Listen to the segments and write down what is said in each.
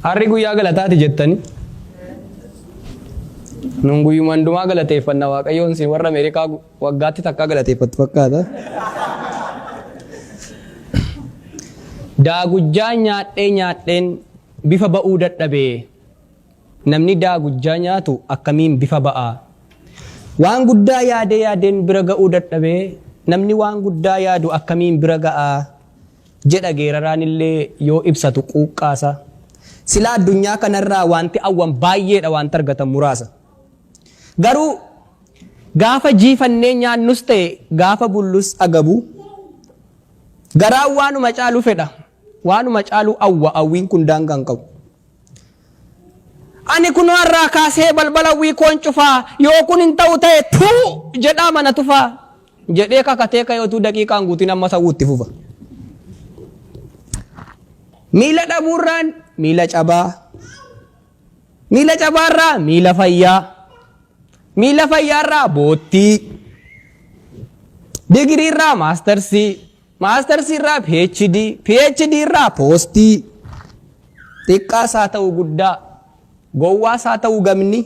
Har'i guyyaa galataati jettani. Nun guyyuma hundumaa galateeffanna Waaqayyoon isin warra Ameerikaa waggaatti takkaa galateeffattu fakkaata. Daagujjaa nyaadhee nyaadheen bifa ba'uu dadhabee. Namni daagujjaa nyaatu akkamiin bifa ba'a? Waan guddaa yaadee yaadeen bira ga'uu dadhabee namni waan guddaa yaadu akkamiin bira ga'a? Jedha geeraraan illee yoo ibsatu quuqqaasa. Silaa addunyaa kanarraa wanti awwan baay'eedha wanti argatan muraasa. Garuu gaafa jiifannee nyaannus ta'e gaafa bullus agabu garaan waanuma caalu fedha waanuma caalu awwa awwiin kun daangaa hin qabu. Ani kunoo har'aa kaasee balbala hawwii koon cufaa yoo kun hin ta'u ta'e tuu jedhaa mana tufaa jedhee kakatee ka'ee utuu daqiiqaan guutiin ammas hawwuu itti fufa. Miila dhabuurraan miila cabaa. Miila cabaarraa miila fayyaa. Miila fayyaarraa boottii. Digiriirraa maastarsii. Maastarsiirraa PhD. PhD irraa poostii. Xiqqaas haa ta'u guddaa. Gowwaas haa ta'u gamni.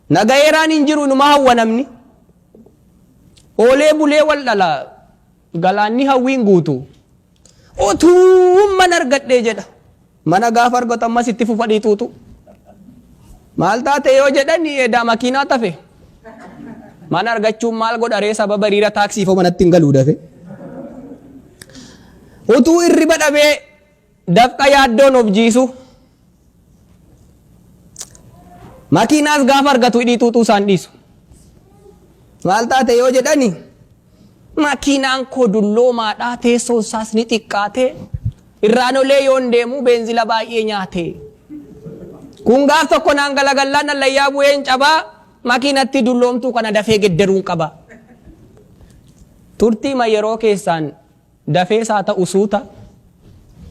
Nagayeeraan hin jiru inuma hawwa namni. Oolee bulee wal dhala. Galaanni hawwiin guutu. Utuun mana argadhee jedha. Mana gaafa argatu ammas itti fufa dhiituutu. Maal taate yoo jedhan edaa makiinaa tafe. Mana argachuun maal godha ree sababa hiriira taaksiifoo manatti hin galuu dafe. Utuu hirriba dhabee dafqa yaaddoon of jiisu. Makiinaas gaafa argatu hidhii xuuxuu isaan dhiisu. Maal taate yoo jedhani makiinaan koo dulloomaadhaa teessoon isaas ni xiqqaate irraan olee yoon deemu beenzila baay'ee nyaate. Kun gaaf tokko naan galagallaan allayyaa bu'een cabaa makiinatti dulloomtuu kana dafee gedderuun qaba. Turtiima yeroo keessaan dafees haa ta'u suuta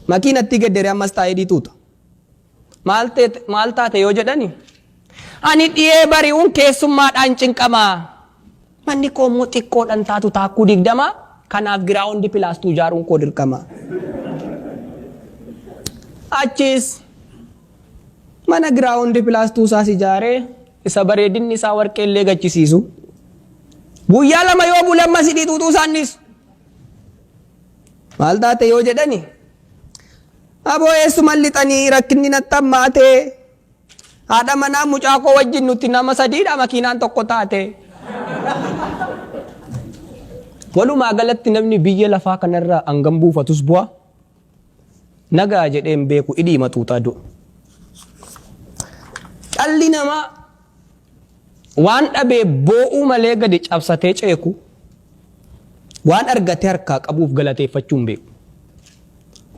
makiinatti gedderee ammas taa'ee dhiituuta. Maal taate yoo jedhani ani dhiyee bari'uun keessummaadhaan cinqamaa. Manni koo immoo xiqqoodhan taatu taakkuu 20 kanaaf giraawundi pilaastuu ijaaruun koo dirqama. Achiis mana giraawundi pilaastuu isaas ijaaree isa bareedinni isaa warqee illee gachisiisu. Guyyaa 2 yoo bule ammas hidhii xuuxuu isaan dhiisu. Maal taate yoo jedhani aboo eessuman lixanii rakkinni natti hammaate haadha manaa mucaa koo wajjin nuti nama sadiidha makiinaan tokko taate. Walumaa galatti namni biyya lafaa kanarraa hangam buufatus bu'a nagaa jedhee hin beeku hidhii maxuuxaa du'a. Dhalli namaa waan dhabee boo'uu malee gadi cabsatee ceeku waan argate harkaa qabuuf galateeffachuu hin beeku.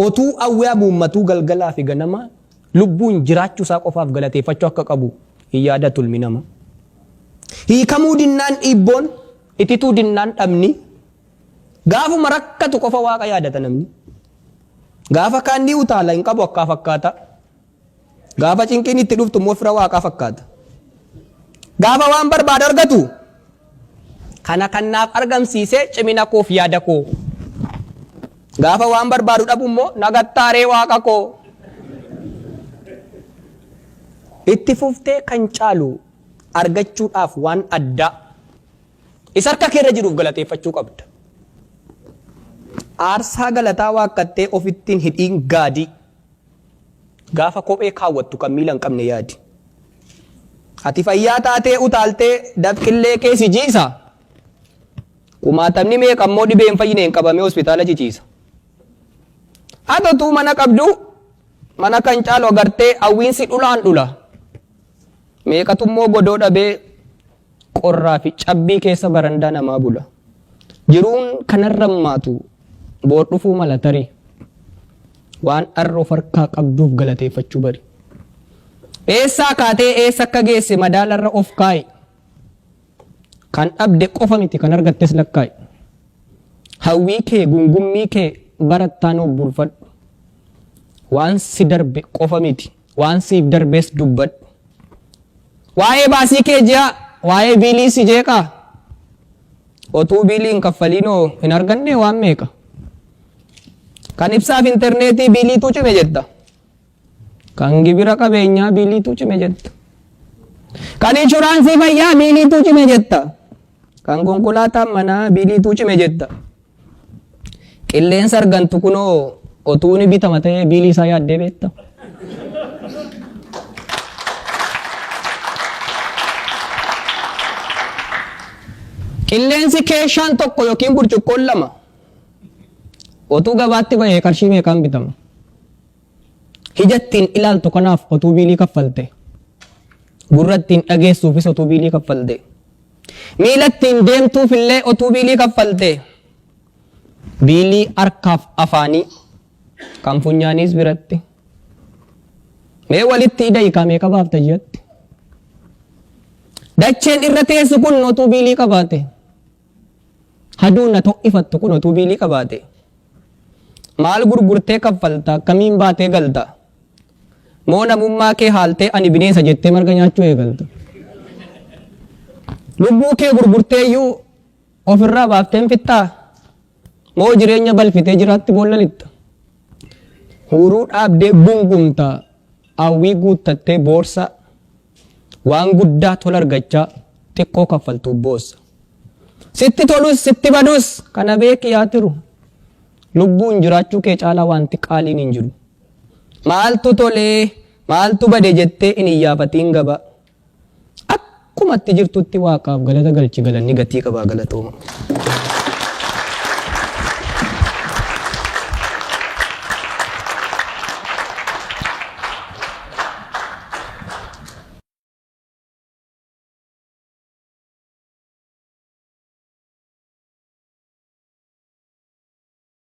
Otuu hawwee hamuummatuu galgalaa fi ganama lubbuun jiraachuu isaa qofaaf galateeffachuu akka qabu hin yaadatu ilmi namaa. Hiikamuu dinnaan dhiibboon, itituu dinnaan dhabni, gaafuma rakkatu qofa waaqa yaadata namni. Gaafa kaan ni utaala hin qabu akkaa fakkaata. Gaafa cinqiin itti dhuftu immoo fira waaqaa fakkaata. Gaafa waan barbaadu argatu kana kan naaf argamsiise cimina koof yaada koo. Gaafa waan barbaadu dhabu immoo nagattaaree waaqa koo. Itti fuftee kan caalu argachuudhaaf waan addaa isa harka keerra jiruuf galateeffachuu qabda. Aarsaa galataa waakkattee ofittiin hidhiin gaadii. Gaafa kophee kaawwattu kan miila hin qabne yaadi. Ati fayyaa taatee utaaltee dafqillee kee si jiisa. Kumaatamni meeqa immoo dhibee hin fayyineen qabamee hospitaala ciciisa. Ati utuu mana qabdu mana kan caalu agartee hawwiinsi dhulaan dhula. Meeqatu immoo godoo dhabee qorraa fi cabbii keessa barandaa namaa bula. Jiruun kanarra hammaatu boor dhufuu mala tarii. Waan har'a of harkaa qabduuf galateeffachuu bari. Eessaa kaatee eessa akka geesse madaalarra of kaa'i. Kan dhabde qofa miti kan argattes lakkaa'i. Hawwii kee gungummii kee barattaan of bulfadhu. Waan si darbe qofa miti waan siif darbes dubbadhu. Waa'ee baasii kee ji'aa, waa'ee biilii si jeeqaa? Otuu biilii hin kaffaliinoo hin argannee waan meeqa? Kan ibsaaf intarneetii biiliitu cime jetta. Kan gibira qabeenyaa biiliitu cime jetta. Kan inshuraansii fayyaa biiliitu cime jetta. Kan konkolaataan manaa biiliitu cime jetta. Qilleensa argantu kunoo otuu ni bitama ta'ee biilii isaa yaaddee beekta. Qilleensi keeshaan tokko yookiin burcuqqoon lama otuu gabaatti bahee qarshii meeqaan bitama? Ija ittiin ilaaltu kanaaf otuu biilii kaffalte. Gurra ittiin dhageessuufis otuu biilii kaffalte. Miila ittiin deemtuuf illee otuu biilii kaffalte. Biilii harkaaf afaanii kan funyaaniis biratti. Mee walitti ida'i kaa meeqa baafta ji'atti? Dacheen irra teessu kun otuu biilii qabaate. Haduun na to'ifattu kun otuu biilii qabaate. Maal gurgurtee kaffalta? Akkamiin baatee galta? Moo namummaa kee haaltee ani bineensa jettee marga nyaachuu eegalta? Lubbuu kee gurgurtee iyyuu ofirraa baaftee hin fixxaa? Moo jireenya balfitee jiraatti boolla lixxa? Huuruu dhaabdee gungumta, hawwii guuttattee boorsa, waan guddaa tola argachaa xiqqoo kaffaltuuf boossa. Sitti tolus sitti badus kana beeki yaa tiru. Lubbuun jiraachuu kee caalaa wanti qaaliin hin jiru. Maaltu tolee maaltu bade jettee hin iyyaafatiin gabaa. Akkuma itti jirtutti Waaqaaf galata galchi, galanni gatii qabaa. Galatooma.